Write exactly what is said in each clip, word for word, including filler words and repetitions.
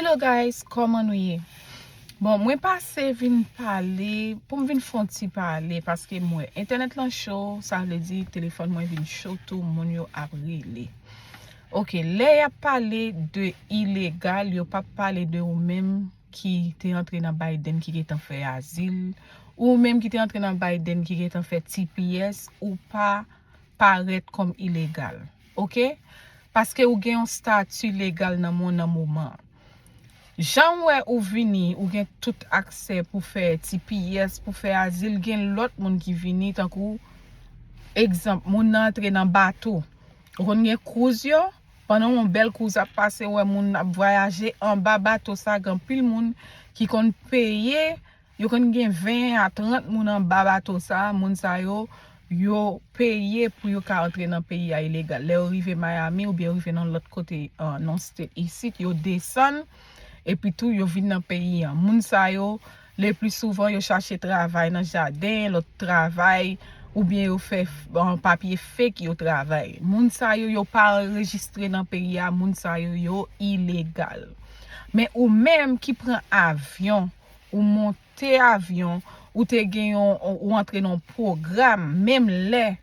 Hello guys, kòman nou ye? Bon, mwen pase vin pale, pou m vin fè yon ti pale, paske m wè entènèt lan cho, sa vle di telefòn mwen vin cho tou, moun yo ap rele. Ok, lè y ap pale de ilegal, yo p ap pale de ou menm ki te antre nan Biden ki gentan fè azil, ou menm ki te antre nan Biden ki gentan fè T P S, ou pa parèt kòm ilegal. Ok? Paske ou gen yon stati legal nan mon nan moman an. Jan w wè ou vini, ou gen tout aksè pou fè T P S, pou fè azil, gen lòt moun ki vini, tankou, egzanp, moun nan antre nan bato. Ou konn gen cruise yo, pandan yon bèl cruise ap pase, ou wè moun ap vwayaje anba bato sa, gen anpil moun ki konn peye, yo konn gen ven a trant moun anba bato sa, moun sa yo, yo peye pou yo ka antre nan peyi a ilegal. Lè yo rive Miami oubyen yo rive nan lòt kote, nan state isit, yo desann, epi tou yo vin nan peyi an. Moun sa yo, le pli souvan, yo chache travay nan jaden, lòt travay, oubyen yo fè papye fake, yo travay. Moun sa yo, yo pa anrejistre nan peyi a, moun sa yo, yo ilegal. Men ou menm ki pran avyon, ou monte avyon, ou te gen yon, ou antre nan yon pwogram, menm lè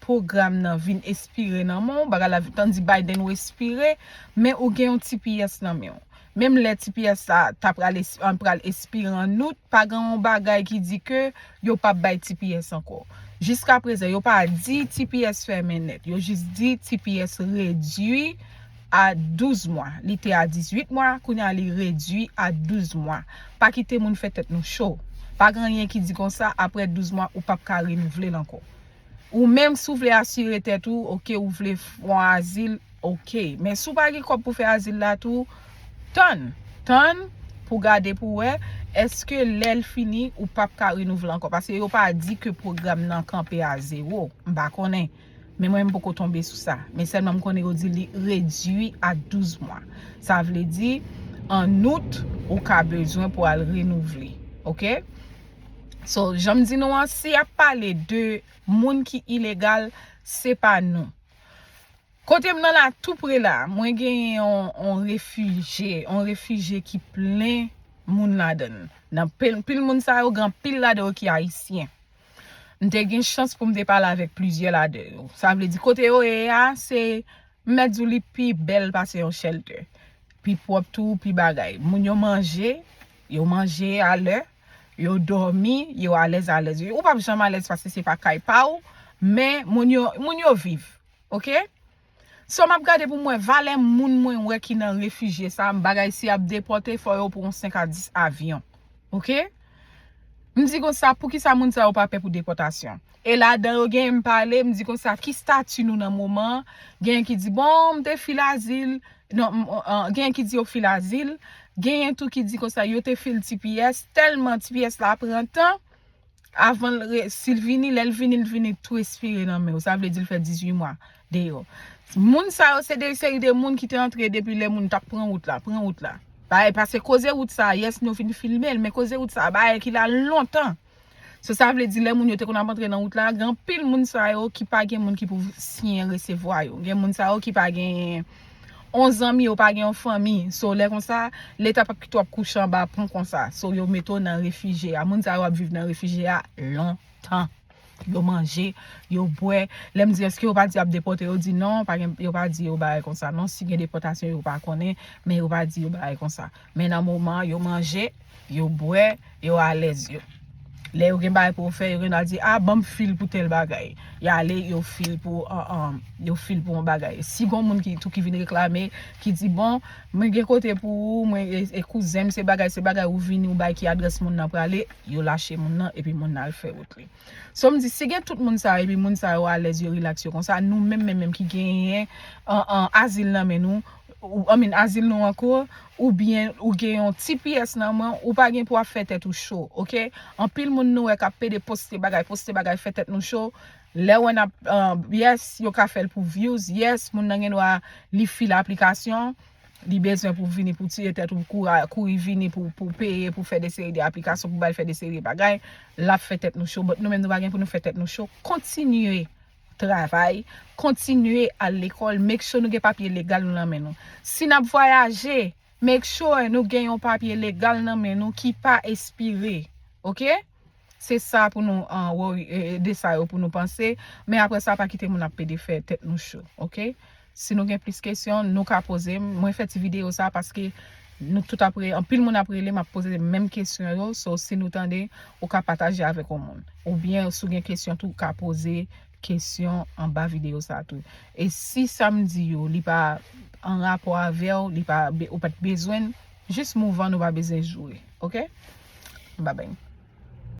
pwogram nan vin espire nan men w, bagay la tann di Biden ou espire, men ou gen yon T P S nan men w. Menm lè T P S la ta pral, pral espire an out, pa gen yon bagay ki di ke yo p ap bay T P S ankò. Jiska prezan, yo pa di T P S fèmen nèt. Yo jis di T P S redui a douz mwa. Li te a dizuit mwa, kounye a li redui a douz mwa. Pa kite moun fè tèt nou cho. Pa gen anyen ki di konsa, apre douz mwa, ou p ap ka renouvle l ankò. Ou menm, si w vle asire tèt ou, ok, ou vle fè yon azil, ok. Men si w pa gen kòb pou fè azil la tou, tann, tann pou gade pou wè, èske lè l fini, ou p ap ka renouvle ankò. Paske yo pa di ke pwogram nan kanpe a zewo. M pa konnen. Men mwen, m poko tonbe sou sa. Men sèlman m konnen yo di li redui a douz mwa. Sa vle di, an out, ou ka bezwen pou al renouvle. Ok? So, jan m di nou an, si y ap pale de moun ki ilegal, se pa nou. Kote m nan la, tou pre la, mwen genyen yon, yon refijye, yon refijye ki plen moun ladan l. Nan pil, pil moun sa yo, gen anpil ladan yo ki ayisyen. M te gen chans pou m te pale avèk plizyè ladan yo. Sa vle di kote yo ye a, se, m mèt di w li pi bèl pase yon shelter. Pi pwòp tou, pi bagay. Moun yo manje, yo manje alè, yo dòmi, yo alèz, alèz. Ou p ap janm alèz paske se pa kay pa w, men moun yo, moun yo viv. Ok? So, m ap gade pou m wè valè moun mwen wè ki nan refijye sa, bagay si y ap depòte, fò yo pran senk a dis avyon. Ok? M di konsa, poukisa moun sa yo pa pè pou depòtasyon? E ladan yo genyen m pale, m di konsa, ki stati nou nan moman an? Genyen ki di, bon, m te fil azil. Non, m, m, an, genyen ki di yo fil azil. Genyen tou ki di konsa, yo te fil T P S. Tèlman T P S la pran tan, avan l re-, si l vini, lè l vini, l vini tou espire nan men w. Sa vle di l fè dizuit mwa deyò. Moun sa yo, se de seri de moun ki te antre depi lè moun t ap pran wout la, pran wout la. Bagay, paske koze wout sa, yes, nou vin filme l, men koze wout sa, bagay ki la lontan. So, sa vle di, lè moun yo te konn ap antre nan wout la, gen anpil moun sa yo ki pa gen moun ki pou siyen resevwa yo. Gen moun sa yo ki pa gen yon zanmi, yo pa gen yon fanmi. So, lè konsa, Leta p ap kite w ap kouche anba pon konsa. So, yo mete w nan refijye a. Moun sa yo ap viv nan refijye a lontan. Yo manje, yo bwè. Lè m di, èske yo pa di y ap depòte? Yo di non, pa gen, yo pa di yo bagay konsa. Non, si gen depòtasyon, yo pa konnen, men yo pa di yo bagay konsa. Men nan moman an, yo manje, yo bwè, yo alèz yo. Lè yo gen bagay pou yo fè, yo gen dwa di, a, ban m fil pou tèl bagay. Y ale, yo fil pou, an, an, yo fil pou yon bagay. Si gon moun ki tou ki vin reklame, ki di, bon, mwen gen kote pou ou, mwen, e, e kouzen m, se bagay, se bagay, ou vini, ou bay ki adrès moun nan prale, yo lache moun nan, epi moun nan al fè wout li. So, m di, si gen tout moun sa yo, epi moun sa yo alèz, yo rilaks, yo konsa, nou menm, menm, menm ki genyen, an, an, azil nan men nou, ou, I mean, azil nou ankò, oubyen ou gen yon T P S nan men w, ou pa gen pou w ap fè tèt ou cho, ok? Anpil moun nou wè k ap pede poste bagay, poste bagay, fè tèt nou cho. Lè w wè n ap, an, yes, yo ka fè l pou views, yes, moun nan gen dwa li fil aplikasyon, li bezwen pou vini pou tire tèt ou, kouri, kouri vini pou, pou peye, pou fè de seri de aplikasyon, pou bay fè de seri de bagay, l ap fè tèt nou cho. But nou menm nou pa gen pou nou fè tèt nou cho. Kontinye travay, kontinye al lekòl, make sure nou gen papye legal nou nan men nou. Si n ap vwayaje, Make sure nou gen yon papye legal nan men nou ki pa espire. Oke? Se sa pou nou, an, wori- e, de sa yo pou nou panse. Men apre sa, pa kite moun ap pede fè tèt nou cho. Oke? Si nou gen plis kesyon, nou ka poze m. Mwen fè ti videyo sa paske nou tout ap re- anpil moun ap rele m ap poze menm kesyon yo. So, si nou tande, ou ka pataje avèk yon moun. Oubyen, si w gen kesyon tou, ou ka poze kesyon anba videyo sa tou. E si sa m di yo, li pa an rapò avè w, li pa, ou pa t bezwen l, jis move on, nou pa bezwen joure. Oke? Babay.